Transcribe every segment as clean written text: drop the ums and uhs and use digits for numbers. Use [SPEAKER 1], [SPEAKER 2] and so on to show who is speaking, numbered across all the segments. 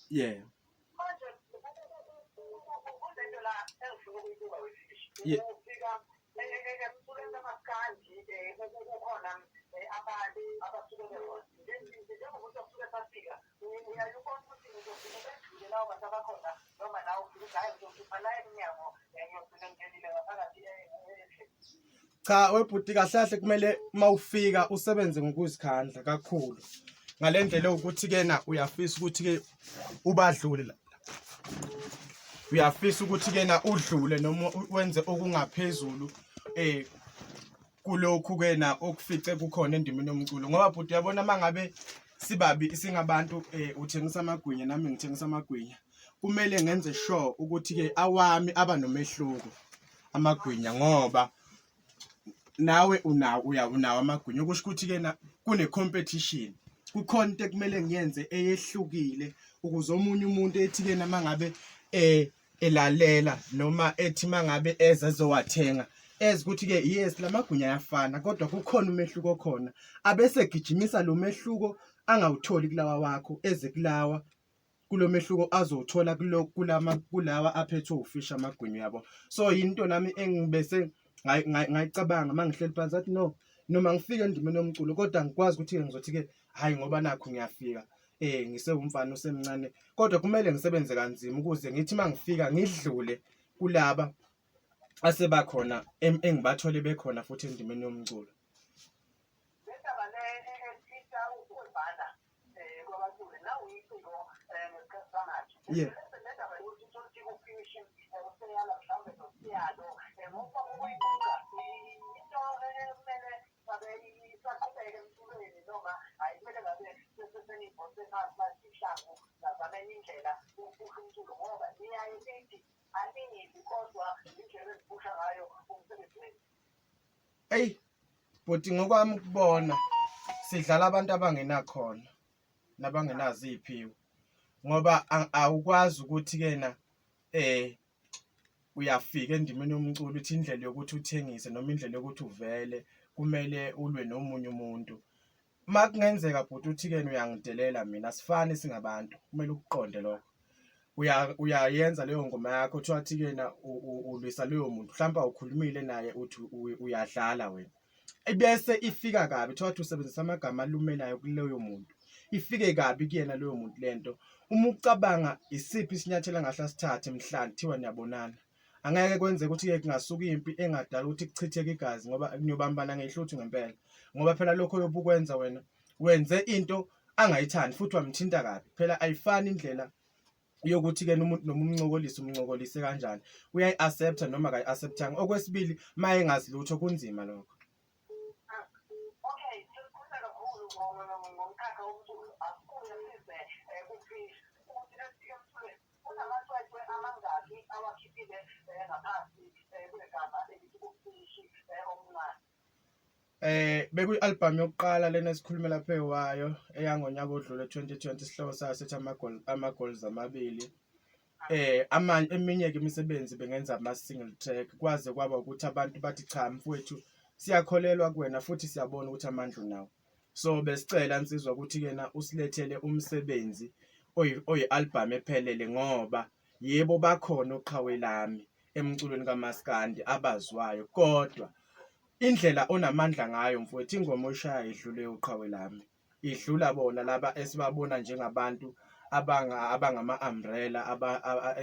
[SPEAKER 1] Yeah.
[SPEAKER 2] Manje kunento la engifuna ukuyibuka wefishi. Ufika emculweni kamaskandi kukhona abantu abasuke bekhona. Njengomuntu osuke esafika uyaye ubone ukuthi ngizofika bedlule lawo bantu abakhona noma nawe ufike uthi hhayi ngizokhipha la emnyango ngiyogcina ngingenile ngaphakathi endlini.
[SPEAKER 1] Cha webhuti kahle kahle kumele mawufika usebenze ngokuzikhandla kakhulu. Ngale ndlela ukuthi kena uyafisa ukuthi ke ubadlule la. Uyafisa ukuthi kena udlule noma wenze okungaphezulu eh kulokhu kena okufice kukhona endimeni yomculo ngoba bhuti uyabona mangabe sibabi singabantu eh uthengisa amagwinya nami ngithengisa amagwinya kumele ngenze sure ukuthi ke awami aba nomehluko amagwinya ngoba nawe unawo uya unawo amagwinya okusho ukuthi ke kune competition kukhona into ekumele ngiyenze eyehlukile ukuze omunye umuntu ethi ke nama ngabe eh elalela noma ethi mangabe eza ezowathenga ezi ukuthi ke yes lamagunya ayafana kodwa kukhona umehluko okhona abese gijimisa lo mehluko angawutholi kulawa wakho eze kulawa kulo mehluko azowuthola kulo kulama kulawa aphethwe ufisha amagwinya yabo. So yinto nami engibese ngayicabanga uma ngihleli phansi athi no noma ngifike endimeni yomculo kodwa ngikwazi ukuthi-ke ngizothi-ke hhayi ngoba nakhu ngiyafika eh ngisewumfana osemncane kodwa kumele ngisebenze kanzima ukuze ngithi uma ngifika ngidlule kulaba asebakhona engibathole bekhona futhi endimeni yomculo.
[SPEAKER 2] Le ndaba le ethinta ukubhala kwabaculi nawe uyiciko ngesikhathi samanje. Le ndaba yokuthi uthole ukuthi ufishi useyala mhlawumbe nosiyalo ngoba ukuyibuka into ekumele ngabe isaqhubeka emculweni noma ayikumele ngabe seniyibhonse phansi bathi ihlangu nazama enye indlela ukuphusha umculo ngoba niyaye nithi aningizi kodwa indlela eziphusha ngayo umsebenzi wenu.
[SPEAKER 1] Eyi bhuti ngokwami ukubona sidlala abantu abangenakhono nabangenazo iy'phiwo ngoba awukwazi ukuthi kena eh uyafika endimeni yomculo uthi indlela yokuthi uthengise noma indlela yokuthi uvele kumele ulwe nomunye umuntu. Uma kungenzeka bhuti uthi-ke uyangidelela mina asifani singabantu kumele ukuqonde lokho. Uyayenza leyo ngoma yakho kuthiwa thi kena ulwisa loyo muntu mhlawumpe awukhulumile naye uthi uyadlala wena. Ebese ifika kabi kuthiwa thi usebenzisa amagama alumelayo kuloyo muntu. Ifike kabi kuyena loyo muntu lento. Uma ucabanga isiphi isinyathelo angahle asithathe mhla kuthiwa niyabonana. Angeke kwenzeke ukuthi-ke kungasuka impi engadala ukuthi kuchitheke igazi ngoba niyobambana ngehluthu ngempela. Ngoba phela lokho oyobe ukwenza wena wenze into angayithandi futhi wamthinta kabi. Phela ayifani indlela yokuthi-ke umuntu noma umncokolise umncokolise kanjani. Uyayi-accept-a noma akayi-accept-anga. Okwesibili, uma engazi lutho kunzima lokho.
[SPEAKER 2] Okay, sesikhuluma kakhulu ngomkhakha womculo. Asibuye size kufish ukuthi esifike emculweni kunamacwecwe amangaki awakhiphile ngaphansi kwegama elithi ufishi omncane.
[SPEAKER 1] Bekuyi-album yokuqala lena esikhulumela phezu kwayo eyangonyaka odlule 2020 isihloko sayo sithi ama-goals amabili. Amanye eminye-ke imisebenzi bengenza ama-single track kwaze kwaba ukuthi abantu bathi cha mfowethu siyakholelwa kuwena futhi siyabona ukuthi amandla unawo. So besicela nsizwa ukuthi-ke na usilethele umsebenzi oyi-album ephelele ngoba yebo bakhona oqhawe lami emculweni kamaskandi abazwayo kodwa indlela onamandla ngayo mfowethu ingoma oyishaya idlule yoqhawe lami. Idlula bona laba esibabona njengabantu abanga abangama-umbrella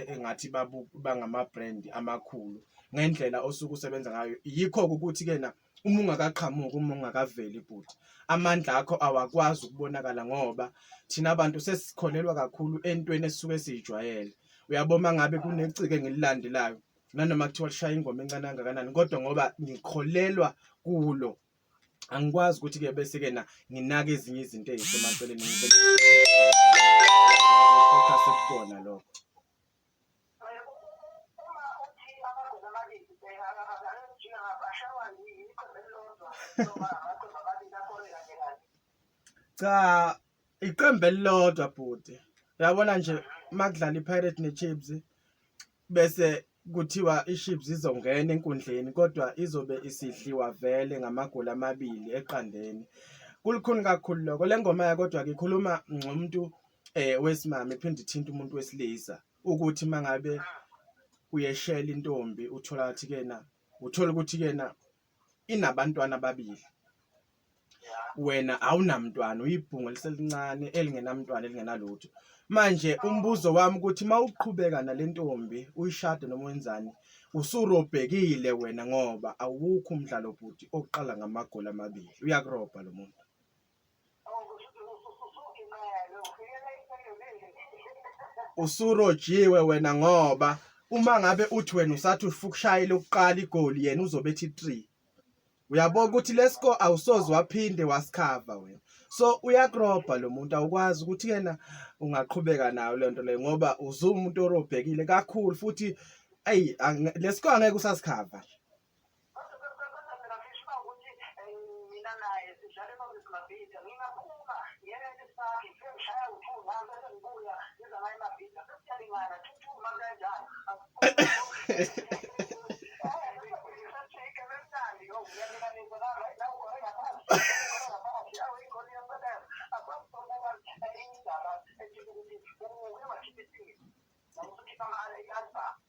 [SPEAKER 1] engathi bangama-brand amakhulu ngendlela osuke usebenza ngayo. Yikho-ke ukuthi-ke na uma ungakaqhamuki uma ungakaveli bhuti amandla akho awakwazi ukubonakala ngoba thina bantu sesikholelwa kakhulu entweni esisuke siyijwayele. Uyabo uma ngabe kuneciko engililandelayo nanoma kuthiwa lishaya ingoma encane kangakanani kodwa ngoba ngikholelwa kulo angikwazi ukuthi ke bese ke na nginake ezinye izinto ezisemaceleni ngibe focus kubona lokho. Cha iqembu elilodwa bhuti. Uyabona nje makudlala iPirates neChiefs bese kuthiwa iChiefs izongena enkundleni kodwa izobe isidliwa vele ngamagoli amabili eqandeni. Kulukhuni kakhulu lokho. Le ngoma kodwa ke ikhuluma ngomuntu wesimame, iphinde ithinte umuntu wesilisa, ukuthi mangabe uyeshela intombi uthola ukuthi kena uthola ukuthi kena inabantwana ababili, wena awunamntwana, uyibhungu eliselincane elingenamntwana elingenalutho. Manje umbuzo wami ukuthi mawuqhubeka nalentombi uyishade noma wenzani, usurobhekile wena ngoba awukho umdlalo bhuti oqala ngamagoli amabili, uyakurobha lo muntu. Usurojiwe wena ngoba uma ngabe uthi wena usathi ufuna ukushayela ukuqala igoli, yena uzobe ethi 3. Uyabona ukuthi lesko awusoze waphinde wasikhava wena, so uyakurobha lo muntu, awukwazi ukuthi yena ungaqhubeka nayo le nto leyo ngoba uzumuntu orobhekile kakhulu futhi ayi lesko angeke usasikhava.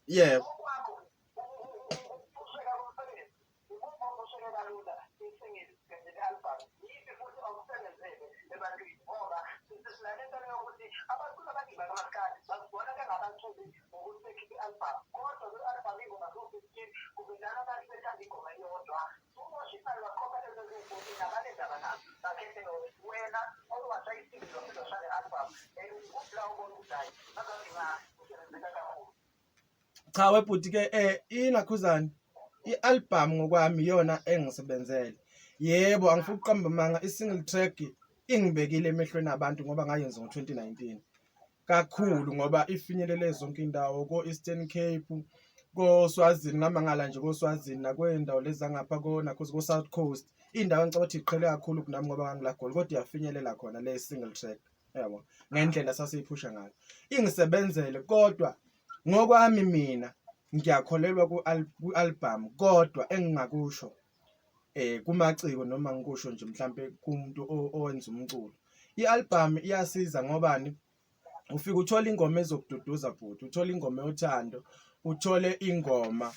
[SPEAKER 1] Yebo. Cha webhuti ke inakhuzana i-album ngokwami iyona engisebenzele. Yebo, angifuni ukuqamba amanga, i-single track ingibekile emehlweni abantu ngoba ngayenza ngo-2019 kakhulu, ngoba ifinyelele zonke indawo ko-Eastern Cape, koSwazini, ngamangala nje koSwazini nakwey'ndawo lezi zangapha nakho ko-South Coast, indawo engicabanga ukuthi iqhele kakhulu kunami ngoba ngangila Goli, kodwa iyafinyelela khona le single track, yabo, ngendlela sasiyiphusha ngayo ingisebenzele. Kodwa ngokwami mina ngiyakholelwa ku-album, kodwa engingakusho kumaciko noma ngikusho nje mhlambe kumuntu owenza umculo, i-album iyasiza ngobani, ufika uthola ingoma ezokududuza bhuti, uthola ingoma yothando, uthole ingoma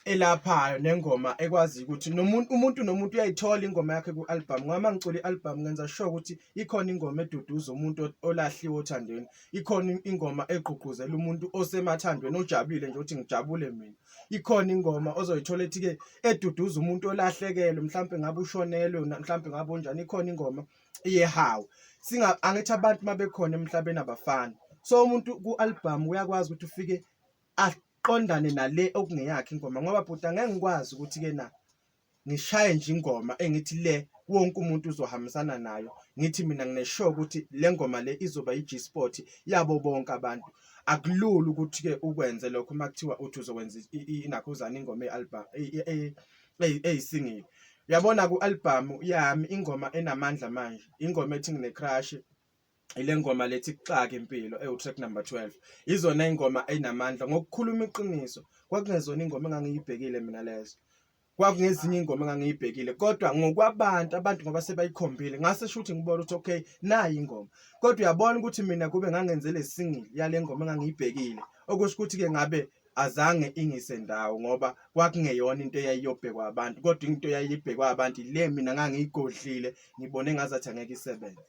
[SPEAKER 1] elaphayo nengoma ekwazi ukuthi nomuntu umuntu nomuntu uyayithola ingoma yakhe ku-album. Ngoba uma ngicula i-album ngenza sure ukuthi ikhona ingoma eduduza umuntu olahliwe othandweni, ikhona ingoma egqugquzela umuntu osemathandweni ojabulile nje ukuthi ngijabule mina, ikhona ingoma ozoyithola ethi-ke eduduza umuntu olahlekelwe, mhlampe ngabe ushonelwe, mhlampe ngabe unjani, ikhona ingoma yehawu. Singa angithi abantu mabekhona emhlabeni abafani, so umuntu ku-album uyakwazi ukuthi ufike aqondane nale okungeyakhe ingoma, ngoba bhuti angeke ngikwazi ukuthi ke na ngishaye nje ingoma engithi le wonke umuntu uzohambisana nayo, ngithi mina nginesure ukuthi le ngoma le izoba i-G-spot yabo bonke abantu. Akulula ukuthi ke ukwenze lokho uma kuthiwa uthi uzokwenza inakhuzana ingoma e-album eyisingile. Uyabona ku-album yami ingoma enamandla manje, ingoma ethi ngine-crush, ile ngoma lethi kuxaka impilo ewu-track number 12, izona ingoma enamandla. Ngokukhuluma iqiniso, kwakungezona ingoma engangiyibhekile mina lezo, kwakungezinye ingoma engangiyibhekile, kodwa ngokwabantu abantu ngoba sebayikhombile ngase shuthi ngibona ukuthi okay nayi ingoma. Kodwa uyabona ukuthi mina kube ngangenze le single yale ngoma engangiyibhekile, okusho ukuthi ke ngabe azange ingise ndawo, ngoba kwakungeyona into eyayiyobhekwa abantu, kodwa into eyayibhekwa abantu le mina ngangiyigodlile, ngibone ngazathi angeke isebenze.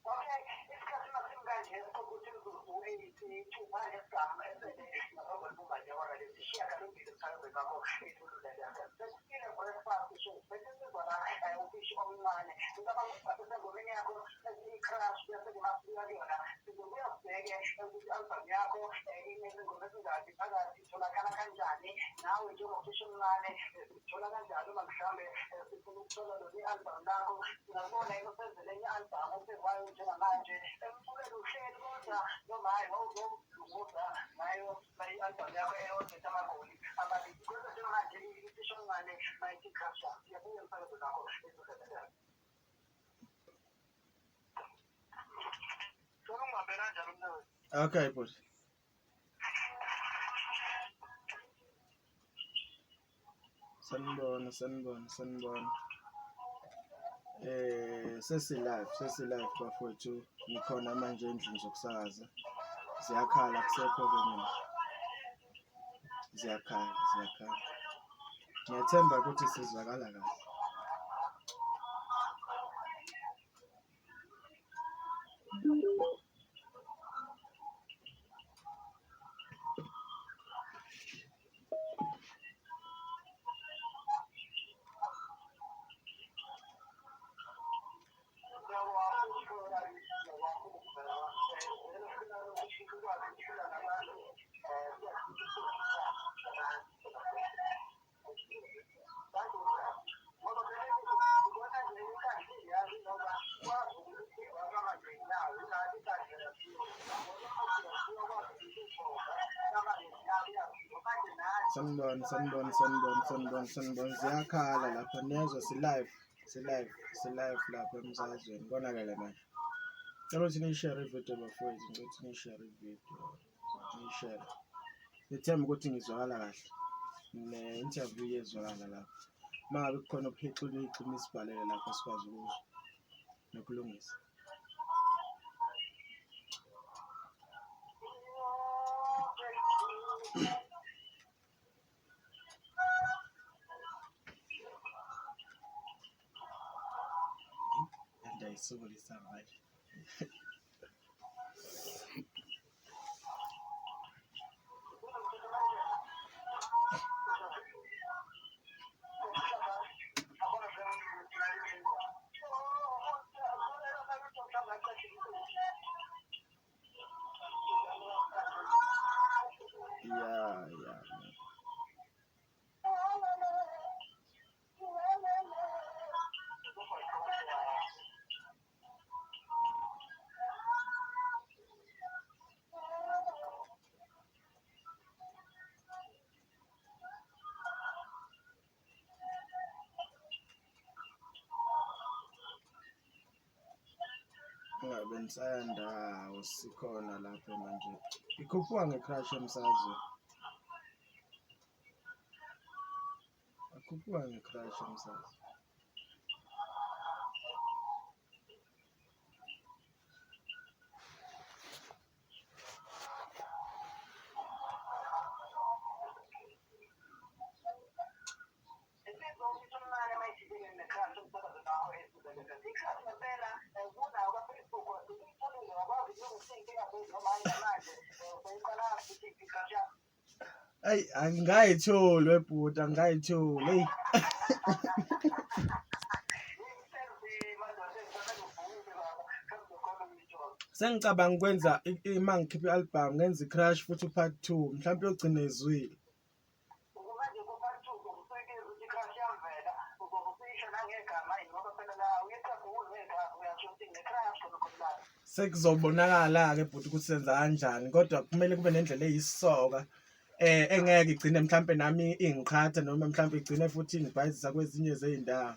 [SPEAKER 2] Okay, isikhathi masimi kanje ukuthi imizuzu eyisithupha nesigamu esele ngaphambi kwelibumba lehora lesishiyagalombili emsakazweni wakho ethululele. Sesifile breakfast show, bese sizwa la ufishi omncane. Ngicabanga ukuthi basesengomeni yakho eyi-crush, bese-ke masibuya kuyona sizobuya sibheke ukuthi i-album yakho inezingoma ezingaki phakathi, itholakala kanjani nawe njengofishi omncane, sithola kanjani uma mhlawumbe sifuna ukuthola lona i-album lakho. Singabona yini usenzele enye i-album ophekwayo njengamanje emculweni uhleli, kodwa noma hhayi wawuzolunguza ngayo i-album yakho eyodwa ethi amagoli amabili, kodwa njengamanje ifishi omncane mayithi crush. Siyabuya emsakazweni wakho ezosebenza. Cela ungibambe kanjalo mnewethu.
[SPEAKER 1] Okay bhuti. Sanibona, sanibona, sanibona. Sesi-live, sesi-live bafowethu, ngikhona manje endlini zokusakaza. Ziyakhala akusekho-ke mina. Ziyakhala, ziyakhala. Ngiyathemba ukuthi sizwakala kahle. Sanibona, sanibona, sanibona, sanibona, sanibona. Ziyakhala lapha niyezwa si-live, si-live, si-live lapha emsakazweni. Konakele manje. Cela ukuthi niyishere ividiyo bafowethu, ngicela ukuthi niyishere ividiyo. Niyishere. Ngithemba ukuthi ngizwakala kahle. Ne-interview iyezwakala lapha. Uma ngabe kukhona okuhixilixi nisibhalele lapha sikwazi ukuzwa nokulungisa. Lento ayisukulisa manje. Yeah, yeah, yeah. Ngabe nisaya ndawo sikhona lapho manje. Ikhuphuka nge-crush emsakazweni. Akhuphuka nge-crush emsakazweni. Ayi angingayitholi webhuti angingayitholi eyi. Sengicabanga ukwenza uma ngikhipha i-album ngenza i-crush futhi u-part 2 mhlawumpe yogcina ezwile.
[SPEAKER 2] Manje ku-part 2 uzobe ukuthi i-crush iyamvela uzobe usuyisho nangegama ngoba phela la uyeqapha negama uyasho ukuthi nge-crush khona khona la.
[SPEAKER 1] Sekuzobonakala-ke bhuti ukuthi senza kanjani kodwa kumele kube nendlela eyisoka engeke igcine mhlampe nami ingiqhatha noma mhlampe igcine futhi ingibhayizisa kwezinye zey'ndawo.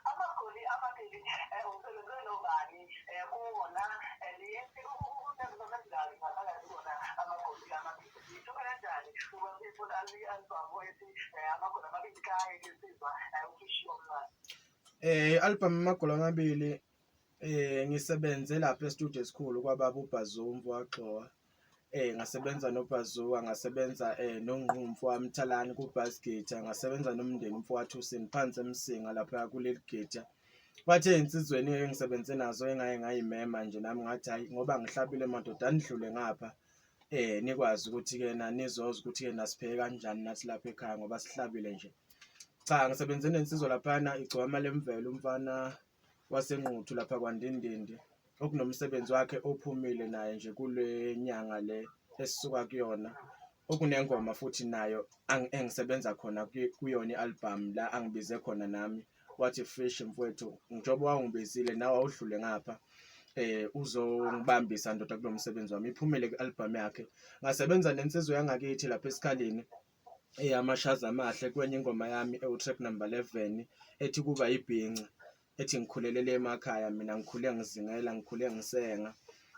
[SPEAKER 2] Amagoli amabili usebenze nobani kuwona ngaphakathi kuwona amagoli amabili ithuba kanjani uma sifuna i-album ethi amagoli amabili kaye insizwa ukhishiwa umncane.
[SPEAKER 1] I-album amagoli amabili ngisebenze lapha e-studio esikhulu kwababa uBhazumfu waxowa. Ngasebenza noBhazuka, ngasebenza noNgqumfu waMthalane ku-bass guitar, ngasebenza nomndeni umfowethu phansi eMsinga lapha kuleli guitar. Bathe ey'nsizweni engisebenze nazo engaye ngayimema nje nami ngathi hhayi ngoba ngihlabile madoda anidlule ngapha nikwazi ukuthi-ke na nizozwa ukuthi-ke nasipheke kanjani nathi lapha ekhaya ngoba sihlabile nje. Cha ngisebenze nensizwa laphana igcokama lemvelo umfana waseNquthu lapha kwaNdindindi okunomsebenzi wakhe ophumile naye nje kule nyanga le esisuka kuyona okunengoma futhi nayo engisebenza khona kuyona i-album la angibize khona nami wathi fish mfowethu njengoba wangibizile nawe awudlule ngapha uzongibambisa ndoda kulo msebenzi wami iphumele ku-album yakhe. Ngasebenza nensizwa yangakithi lapha esikhaleni eyamashaza amahle kwenye ingoma yami ewu-track number 11 ethi kuba yibhinca ethi ngikhulelele emakhaya mina ngikhule ngizingela ngikhule ngisenga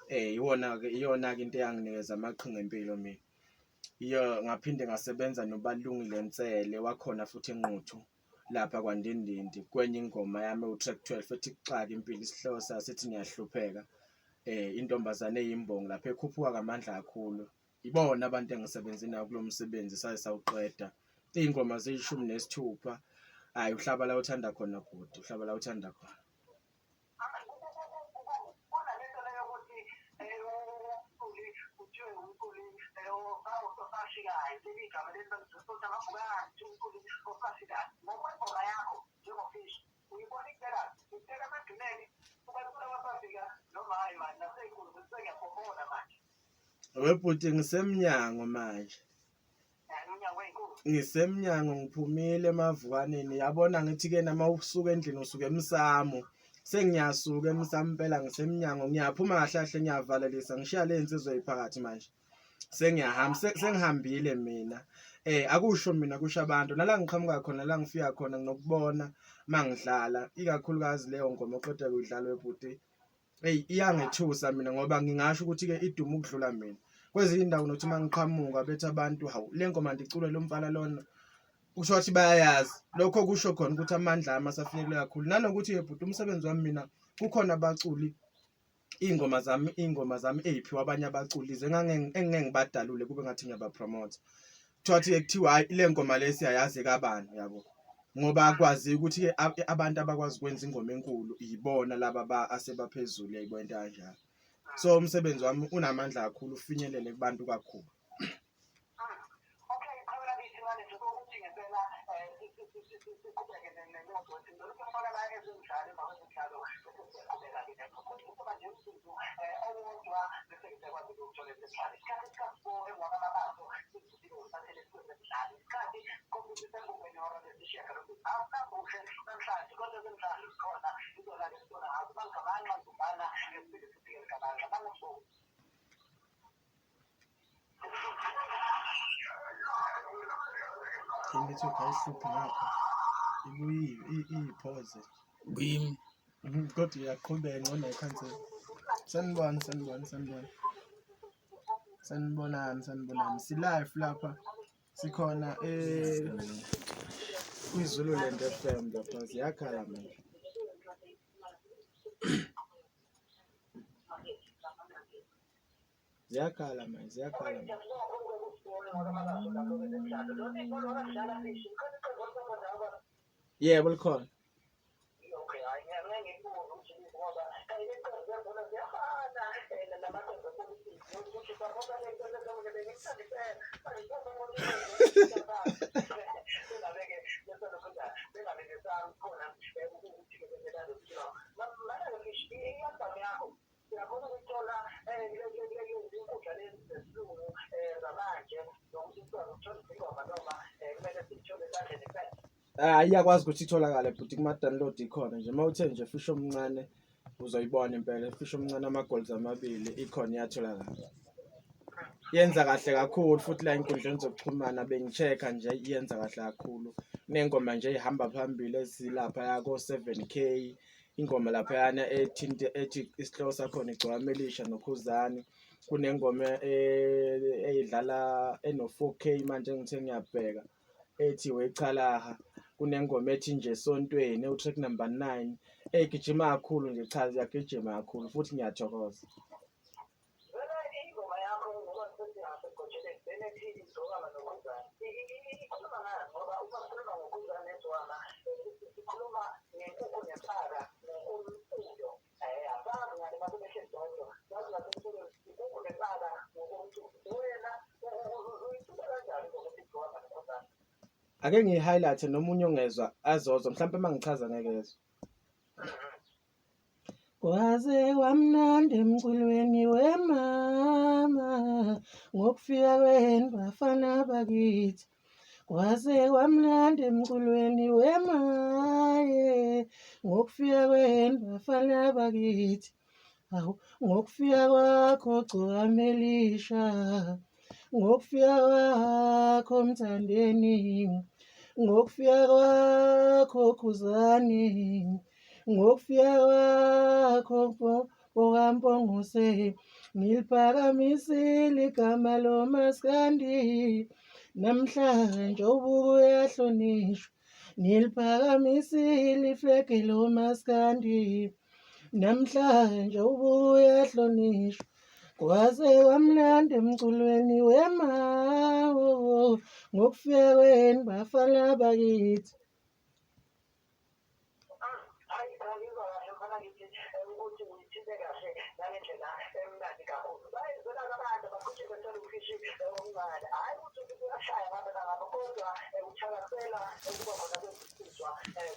[SPEAKER 1] iwona-ke iyona-ke into eyanginikeza amaqhinga empilo mina. Iyo ngaphinde ngasebenza noBalungile Nsele wakhona futhi eNquthu. lapha kwaNdindindi kwenye ingoma yami ewu-track 12 ethi kuxaka impilo isihloko sayo sithi ngiyahlupheka. Intombazane eyimbongi lapha ekhuphuka ngamandla kakhulu. Ibona abantu engisebenze nabo kulo msebenzi saze sawuqeda. Iy'ngoma ziyishumi nesithupha. Hhayi uhlaba la uthanda khona bhuti, uhlaba la uthanda khona. Webhuti ngisemnyango manje. Ngisemnyango ngiphumile emavukaneni yabona ngithi ke nama usuka endlini usuka emsamo sengiyasuka emsamo impela ngisemnyango ngiyaphuma kahle kahle ngiyavalelisa ngishiya le nsizwa eyiphakathi manje sengiyahamba sengihambile mina akusho mina kusho abantu nala ngiqhamuka khona la ngifika khona nginokubona mangidlala ikakhulukazi leyo ngoma oqeda kuyidlala webhuti. Eyi iyangethusa mina ngoba ngingasho ukuthi-ke idume ukudlula mina. Kwezinye iy'ndawo nothi uma ngiqhamuka bethi abantu hawu le ngoma ndicule lo mfana lona kusho ukuthi bayayazi. Lokho kusho khona ukuthi amandla ami asafinyelele kakhulu. Nanokuthi-ke bhuti umsebenzi wami mina kukhona abaculi iy'ngoma zami iy'ngoma zami ey'phiwa abanye abaculi engingeke ngibadalule kube ngathi ngiyabapromotha. Kuthiwa ukuthi kuthiwa hhayi le ngoma le siyayazi ekabani yabo. Ngoba akwaziwa ukuthi-ke abantu abakwazi ukwenza ingoma enkulu yibona laba asebaphezulu yayibona into kanjalo. So umsebenzi wami unamandla kakhulu ufinyelele kubantu kakhulu.
[SPEAKER 2] Okay, qhubeka kithi manje nje ukuthi ngempela siqhubeke nenxoxo yethu. Ngicela ukufaka la ezemidlalo emva kwezemidlalo bese siyaqhubeka-ke nexoxo. Kuzoba nje umzuzu owodwa bese ngizokwazi ukuthola ezemidlalo. Isikhathi sika-four engwakamabaso sizile usatshele kwezemidlalo. Isikhathi sikhombisa isengomeni ihora lesishiyagalombili. Awunabuhle namhlanje kodwa ezemidlalo zikhona izona-ke sibona ngazo. Bangamanxa ntombana esifike sifike ligamanxa. Bangumbovu.
[SPEAKER 1] I-network ayihluphi ngapha ibuye iyiphoze
[SPEAKER 3] Kimi.
[SPEAKER 1] Kodwa iyaqhubeka ngcono ayikhansela. Sanibona, sanibona, sanibona. Sanibonani, sanibonani. Si-live lapha sikhona kwiZululand FM lapha ziyakhala manje. Ziyakhala manje, ziyakhala manje. Yebo likhona.
[SPEAKER 2] Siyakhona ukuthola izinkundla lezi zesilungu zamanje nokuthi sikwazi ukuthola izingoma noma kumele siyithole esandleni kuphela.
[SPEAKER 1] Ah, iyakwazi ukuthi itholakale bhuti kuma-download ikhona nje uma uthe nje fish omncane uzoyibona impela fish omncane ama-goals amabili ikhona iyatholakala. Yenza kahle kakhulu futhi la ey'nkundleni zokuxhumana bengi-check-a nje yenza kahle kakhulu. Kuney'ngoma nje ey'hamba phambili ezilaphaya ko-seven K. Ingoma laphayana ethinta ethi isihloko sakhona igcokama elisha noKhuzani. Kunengoma eyidlala eno-four K manje engithe ngiyabheka ethi wechalaha. Kunengoma ethi nje esontweni ewu-track number 9 egijima kakhulu nje, cha ziyagijima kakhulu futhi ngiyathokoza.
[SPEAKER 2] Vele ingoma yakho ngoba sesingase vele ethi igcokama noKhuzani. Ikhuluma ngani ngoba uma sikhuluma ngoKhuzani negcokama sikhuluma ngenkukhu nempaka ngokomculo. Asazi ngale uma sebehleli bodwa. Sazi ngasemculweni inkukhu nempaka ngokomculo. Wena uyicula kanjani ngokuthi igcokama noKhuzani?
[SPEAKER 1] Ake ngiyi-highlight nomunye ongezwa azozwa mhlawumpe uma ngichaza ngeke ezwe. Kwaze kwamnandi emculweni wemama ngokufika kwenu bafana bakithi. Kwaze kwamnandi emculweni wemaye ngokufika kwenu bafana bakithi. Awu ngokufika kwakho gcokamelisha ngokufika kwakho Mthandeni ngokufika kwakho Khuzani ngokufika kwakho okaMpongose ngiliphakamisile igama lomaskandi namhlanje ubuke uyahlonishwa.
[SPEAKER 3] Niliphakamisile iflegi lomaskandi, namhlanje ubuya hlonishwa. Kwaze kwamnandi emculweni wemawo, ngokufika kwenu bafana bakithi.
[SPEAKER 2] Hayi, ngizwa kahle mfana ngithi ukuthi uyithinte kahle nangendlela emnandi kakhulu. Bayizwela abantu abaqhutshekwe bethola ufishi omncane. Hhayi ukuthi uyashaya ngapha nangapha kodwa uthakasela ukuba khona kwezinsizwa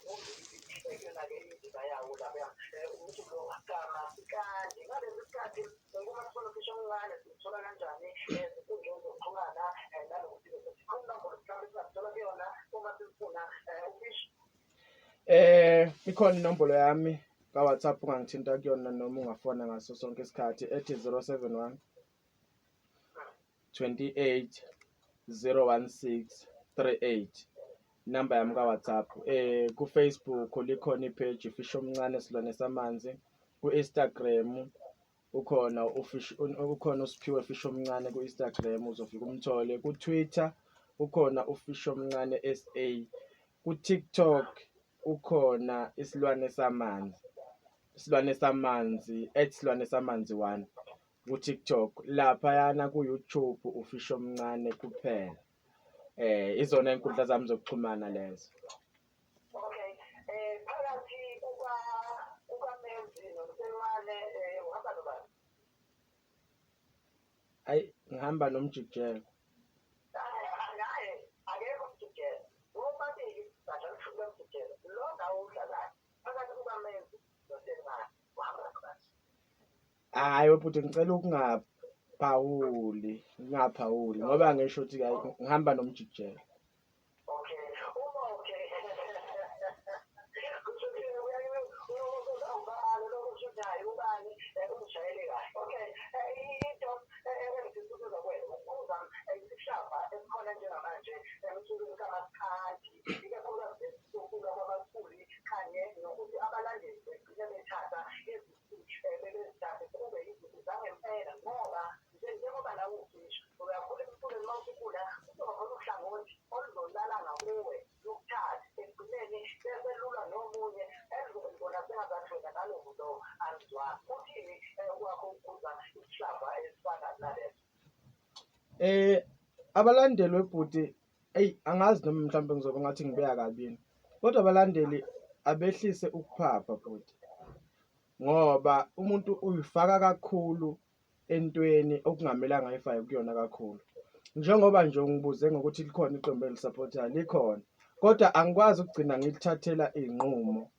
[SPEAKER 2] zombili kuyona-ke indima yawo lapha umculo kamasikandi. Ngalesi sikhathi uma sifuna ufishi omncane sithola kanjani ezinkundleni zokuxhumana nanokuthi-ke futhi khona inombolo mhlawumbe singathola kuyona uma sifuna ufishi?
[SPEAKER 1] Ikhona inombolo yami ka WhatsApp ungangithinta kuyona noma ungafona ngaso sonke isikhathi ethi 071 28 016 38, inamba yami ka WhatsApp. Ku Facebook likhona ipage Fish Omncane Silwane Samanzi, ku Instagram ukhona uFish, ukhona uSiphiwe Fish Omncane ku Instagram, uzofika umthole. Ku Twitter ukhona uFish Omncane SA, ku TikTok ukhona Isilwane Samanzi, Isilwane Samanzi at Silwane Samanzi 1 ku TikTok. Laphayana ku YouTube uFish Omncane kuphela. Izona inkundla zami zokuxhumana lezo.
[SPEAKER 2] Okay. Phakathi kukaMenzi noMselwane uhamba nobani?
[SPEAKER 1] Ayi, ngihamba noMjikijelo.
[SPEAKER 2] Naye akekho uMjikijelo. Bobabili badlala ushumi lomjikijelo. Lo ngawo udlalayo. Phakathi kukaMenzi noSelwane uhamba nobani?
[SPEAKER 1] Hayi bhuti, ngicela ukungaphawuli, ngingaphawuli ngoba ngisho ukuthi ngihamba noMjikijelo.
[SPEAKER 2] Okay. Uma okay. Kusho ukuthi ubani lo kusho ukuthi hayi ubani ungishayele kahle. Okay. Into engifisa ukuza kuwena ukubuza isihlava esikhona njengamanje emculweni kamaskandi, ikakhulukazi ukulwa kwabaculi kanye nokuthi abalandeli begcine bethatha izici bebezithathe kube izici zangempela, ngoba njengoba nawe ufishi uyakhula emculweni, uma usukhula kuzoba khona uhlangothi oluzolala ngakuwe lukuthathe ekugcineni bese lulwa nomunye elizobe libona sengazathi wena nalo muntu lowo anizwani. Uthini kwakho ukukhuza isihlava esifana naleso?
[SPEAKER 1] Abalandeli webhuti, eyi angazi noma mhlawumbe ngizobe ngathi ngibeka kabini, kodwa abalandeli abehlise ukuphapha bhuti, ngoba umuntu uyifaka kakhulu entweni okungamelanga ayifake kuyona kakhulu. Njengoba nje ungibuze ngokuthi likhona iqembu engilisapothayo, likhona, kodwa angikwazi ukugcina ngilithathela iy'nqumo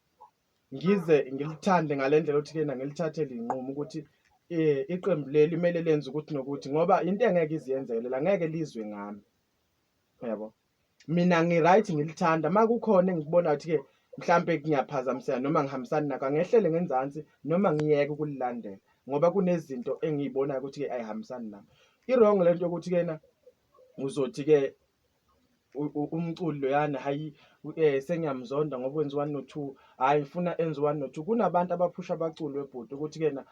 [SPEAKER 1] ngize ngilithande ngale ndlela ukuthi kena ngilithathele iy'nqumo ukuthi iqembu leli kumele lenze ukuthi nokuthi, ngoba into engeke iziyenzeke lela ngeke lizwe ngami, uyabo. Mina ngi-right ngilithanda, uma kukhona engikubona ukuthi-ke mhlampe ngiyaphazamiseka noma ngihambisani nakho, angehlele ngenzansi noma ngiyeke ukulilandela ngoba kunezinto engiyibonayo ukuthi-ke ayihambisani nami. I-wrong lento yokuthi kena uzothi-ke umculi loyana hayi sengiyamzonda ngoba wenza 1 no 2, hayi ngifuna enze 1 no 2. Kunabantu abaphusha abaculi webhuti ukuthi kena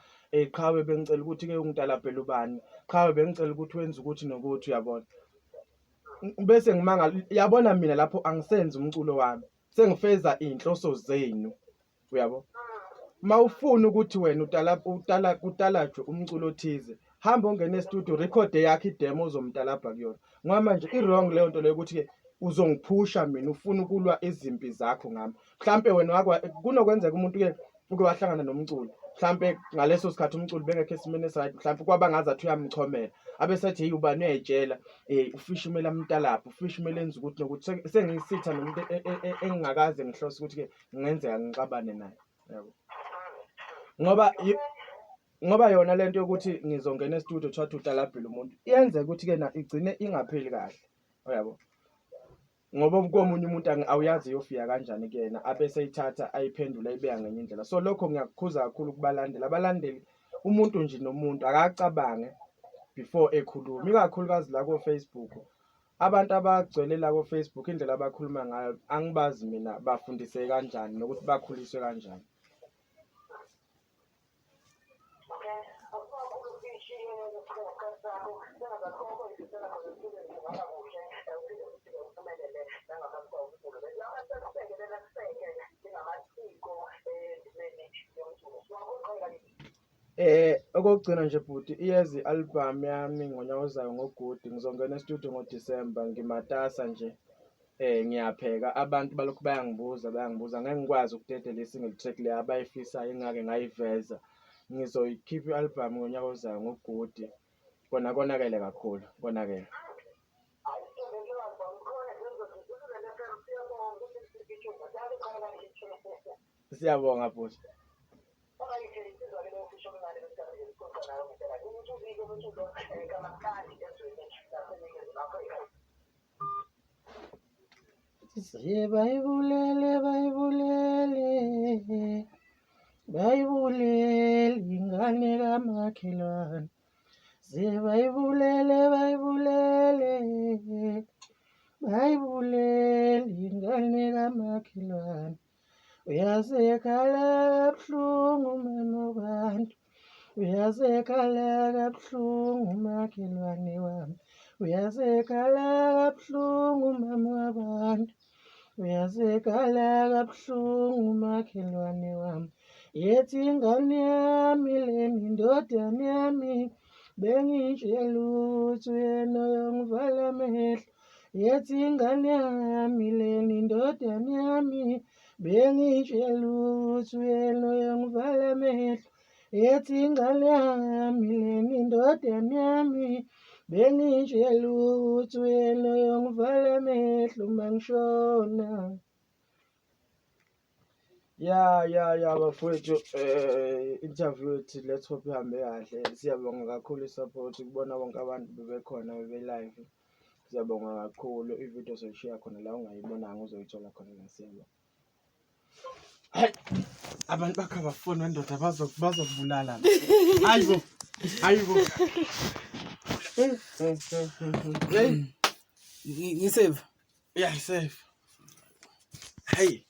[SPEAKER 1] qhawe bengicela ukuthi ke ungitalabhele ubani, qhawe bengicela ukuthi wenze ukuthi nokuthi, uyabona. Bese ngimangala, yabona mina lapho angisenzi umculo wami, sengifeza iy'nhloso zenu, uyabo. Uma ufuna ukuthi wena utalajwe umculo othize, hamba ongene e-studio, record eyakho idemo ozomtalabha kuyona. Ngoba manje i-wrong leyo nto leyo ukuthi-ke uzongiphusha mina ufuna ukulwa izimpi zakho ngami. Mhlampe wena wakwa kunokwenzeka umuntu-ke uke wahlangana nomculi, mhlampe ngaleso sikhathi umculi bengekho esimeni esi-right, mhlampe kwaba ngazathi uyamchomela, abesethi hey ubani uyayitshela uFish kumele amtalabhe, uFish kumele enze ukuthi nokuthi. Sengiyisitha nomuntu engingakaze ngihlose ukuthi-ke kungenzeka ngixabane naye, yabo. Ngoba yona lento yokuthi ngizongena e-studio kuthiwa utalabhile umuntu, iyenzeka ukuthi-ke na igcine ingapheli kahle, uyabo. Ngoba komunye umuntu awuyazi iyofika kanjani kuyena, abese eyithatha ayiphendule ayibeka ngenye indlela. So lokho ngiyakukhuza kakhulu kubalandeli. Abalandeli, umuntu nje nomuntu akacabange before ekhuluma, ikakhulukazi la ko-Facebook. Abantu abagcwele la ko-Facebook indlela abakhuluma ngayo angibazi mina bafundiseke kanjani nokuthi bakhuliswe kanjani.
[SPEAKER 2] Okay, akukakhulu ufishi ngesikhathi sakho sengazathi oyifisela khona empilweni kungaba kuhle, uphinde futhi-ke uphumelele nangaphansi kwawo umculo. Bese sibheke
[SPEAKER 1] Okokugcina nje bhuti, iyeza i-album yami ngonyaka ozayo ngoGudi, ngizongena e-studio ngoDisemba, ngimatasa nje. Ngiyapheka, abantu balokhu bayangibuza, bayangibuza, ngeke ngikwazi ukudedela i-single track le abayifisayo engake ngayiveza. Ngizoyikhipha i-album ngonyaka ozayo ngoGudi. Kona konakele kakhulu, konakele. Siyabonga bhuti.
[SPEAKER 3] Bayibulele, bayibulele, bayibulele ingane kamakhelwane. Bayibulele, bayibulele, bayibulele ingane kamakhelwane. Uyasekhala kabuhlungu mama wabantu, uyasekhala kabuhlungu makhelwane wami, uyasekhala kabuhlungu mama wabantu, uyasekhala kabuhlungu makhelwane wami. Yethi ingane yami lena indodana yami, bengitshela ukuthi uyena oyongivala amehlo. Yethi ingane yami lena indodana yami, bengitshela ukuthi uyena oyongivala amehlo. Yethi ingane yami lena indodana yami, bengitshela ukuthi uyena oyongivala amehlo uma ngishona.
[SPEAKER 1] Ya ya ya bafowethu, interview yethu let's hope ihambe kahle. Siyabonga kakhulu i-support kubona bonke abantu bebekhona bebe-live. Siyabonga kakhulu. I-video soyishiya khona la ungayibonanga uzoyithola khona la. Siyabonga. Hayi, abantu bakho abafuni wendoda bazokubulala. Hayibo. Hayibo. Hey,
[SPEAKER 4] Ngisave.
[SPEAKER 1] Yeah, safe. Hey.